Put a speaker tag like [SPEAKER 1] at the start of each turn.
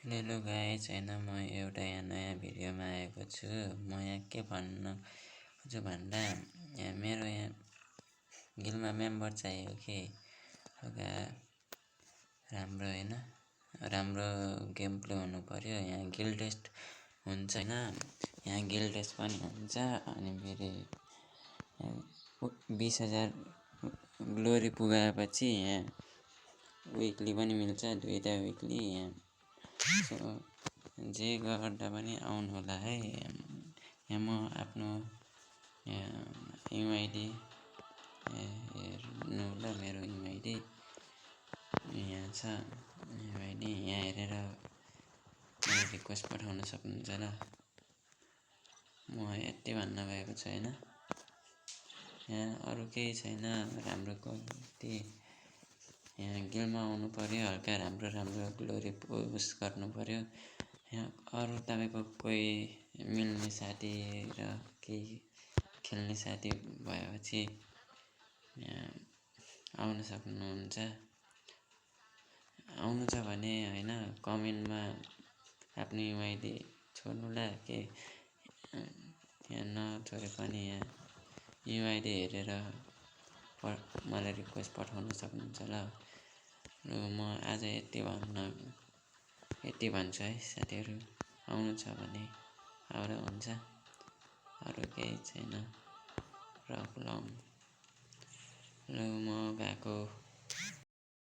[SPEAKER 1] Hello guys हैन म एउटा यहाँ नयाँ भिडियोमा आएको छु। म यहाँ के भन्न खोज्छु भन्दा यहाँ मेरो यहाँ गिल्डमा मेम्बर चाहियो कि हल्का राम्रो हैन राम्रो गेम प्ले हुनु पर्यो। यहाँ गिल्ड टेस्ट हुन्छ हैन, यहाँ गिल्ड टेस्ट पनि हुन्छ अनि फेरि 20,000 ग्लोरी पुगाएपछि यहाँ विकली पनि मिल्छ, दुईटा विकली। यहाँ जे गर्दा पनि आउनु होला है। यहाँ म आफ्नो युआइडी हेर्नु ल, मेरो युआइडी यहाँ छ। युआइडी यहाँ हेरेर मलाई रिक्वेस्ट पठाउन सक्नुहुन्छ ल। म यति भन्न गएको छु हैन, यहाँ अरू केही छैन। राम्रो क्वालिटी यहाँ गिल्डमा आउनु पर्यो, हल्का राम्रो ग्लोरी पुस्ट गर्नु पर्यो। यहाँ अरू तपाईको कोही मिल्ने साथी र केही खेल्ने साथी भएपछि यहाँ आउन सक्नुहुन्छ। आउनु छ भने हैन कमेन्टमा आफ्नो युआइडी छोड्नु ल। के यहाँ नछोडे पनि यहाँ युआइडी हेरेर मलाई रिक्वेस्ट पठाउन सक्नुहुन्छ ल। र म आज यति भन्छु है साथीहरू, आउनु छ भने आउँदा हुन्छ, अरू केही छैन। प्रब्लम ल म गएको।